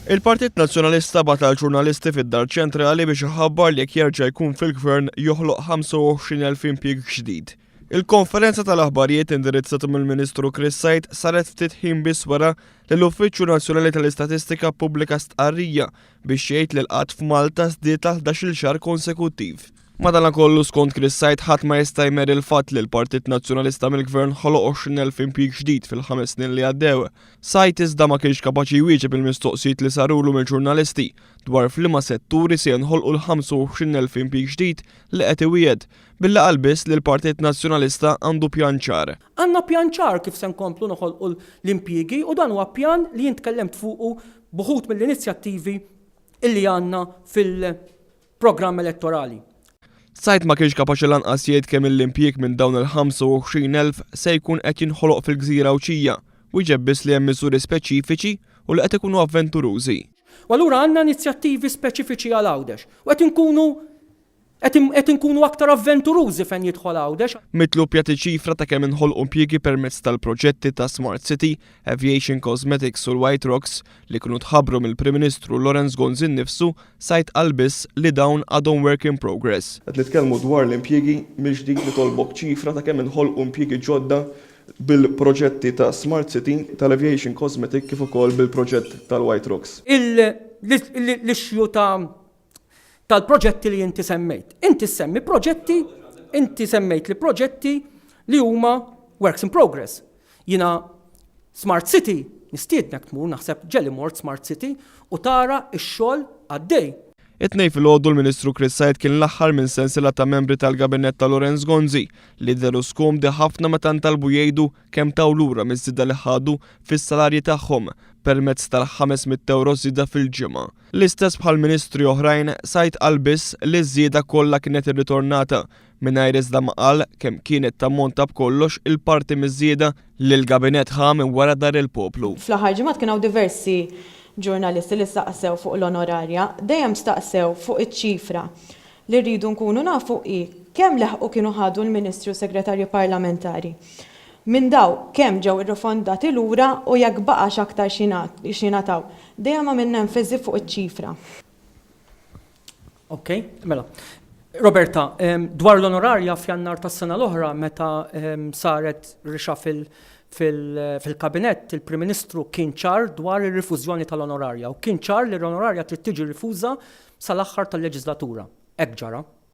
Il-Partit Nazzjonalista bagħat għall-ġurnalisti fid-Dar Ċentrali biex iħabbar li jekk jerġa' jkun fil-Gvern joħloq 25,000 impjieg ġdid. Il-konferenza tal-aħbarijiet indirizzata mill-Ministru Chris Said saret ftit ħin biss wara li l-Uffiċċju Nazzjonali tal-Istatistika ppubblika stqarrija biex jgħid li l-qgħad f'Malta żdied għal 11-il xahar konsekuttiv. Madanakollu skont Chris Said ħadd ma jista' jmeri l-fatt li l-Partit Nazzjonalista mill-Gvern ħoloq 20,000 impjieg ġdid fil-ħames snin li għaddew. Said iżda ma kienx kapaċi jwieġeb il-mistoqsijiet li sarulu mill-ġurnalisti dwar f'liema setturi se jinħolqu l-25,000 impjieg ġdid li qed iwiegħed, billi qal biss li l-Partit Nazzjonalista għandu pjan ċar. Għandna pjan ċar kif se nkomplu noħolqu l-impjiegi u dan huwa pjan li jien tkellemt fuqu b'uħud mill-inizjattivi illi għandna fil- programm elettorali. Said ma kienx kapaċi lanqas jgħid kemm il-impjieg minn dawn il-25,000 se jkun qed jinħoloq fil-gżira Għawdxija. Wieġeb biss li hemm miżuri speċifiċi u li qed ikunu avventurużi. U allura għandna inizjattivi speċifiċi għal Għawdex u qed inkunu qed inkunu aktar avventurużi fejn jidħol Għawdex. Mitlub jagħti ċifra ta' kemm inħolqu impjiegi permezz tal-proġetti ta' Smart City, Aviation Cosmetics u l-White Rocks li kienu tħabbru mill-Prim Ministru Lawrence Gonzi nnifsu, Said qal biss li dawn għadhom work in progress. Qed nitkellmu dwar l-impjiegi, mill-ġdid nitolbok ċifra ta' kemm inħolqu impjiegi ġodda bil-proġetti ta' Smart City, tal-Aviation Cosmetic kif ukoll bil-proġett tal-White Rocks. L-issue ta' tal-proġetti li inti semmejt. Inti ssemmi proġetti, inti semmejt li proġetti li huma works in progress. Jiena Smart City nistiednek tmur naħseb ġeli mort Smart City u tara x-xogħol għaddej. It-Tnejn filgħodu l-Ministru Chris Said kien l-aħħar minn sensiela ta' membri tal-Gabinett ta' Lawrence Gonzi li dehru skomdi ħafna meta ntalbu jgħidu kemm taw lura miż-żieda li ħadu fis-salarji tagħhom permezz tal-500 ewro żieda fil-ġimgħa. L-istess bħal ministri oħrajn, Said qal biss li ż-żieda kollha kienet irritornata mingħajr iżda ma qal kemm kienet tammonta b'kollox il-parti miż-żieda li l-Gabinett ħa minn wara dar il-poplu. Fl-aħħar ġimgħat kien hawn diversi ġurnalisti li staqsew fuq l-onorarja. Dejjem staqsew fuq iċ-ċifra. Li rridu nkunu nafu hi kemm leħqu kienu ħadu l-Ministri u Segretarji Parlamentari. Minn daw kemm ġew irrifondati lura u jekk baqax aktar x'jingħataw. Dejjem għamilna enfasi fuq iċ-ċifra. Ok, mela. Roberta, dwar l-onorarja f'Jannar tas-sena l-oħra meta saret reshuffle fil-kabinett, il-Prim Ministru kien ċar dwar ir-rifużjoni tal-onorarja u kien ċar li l-onorarja trid tiġi rifuża sal-aħħar tal-leġislatura. Hekk ġara.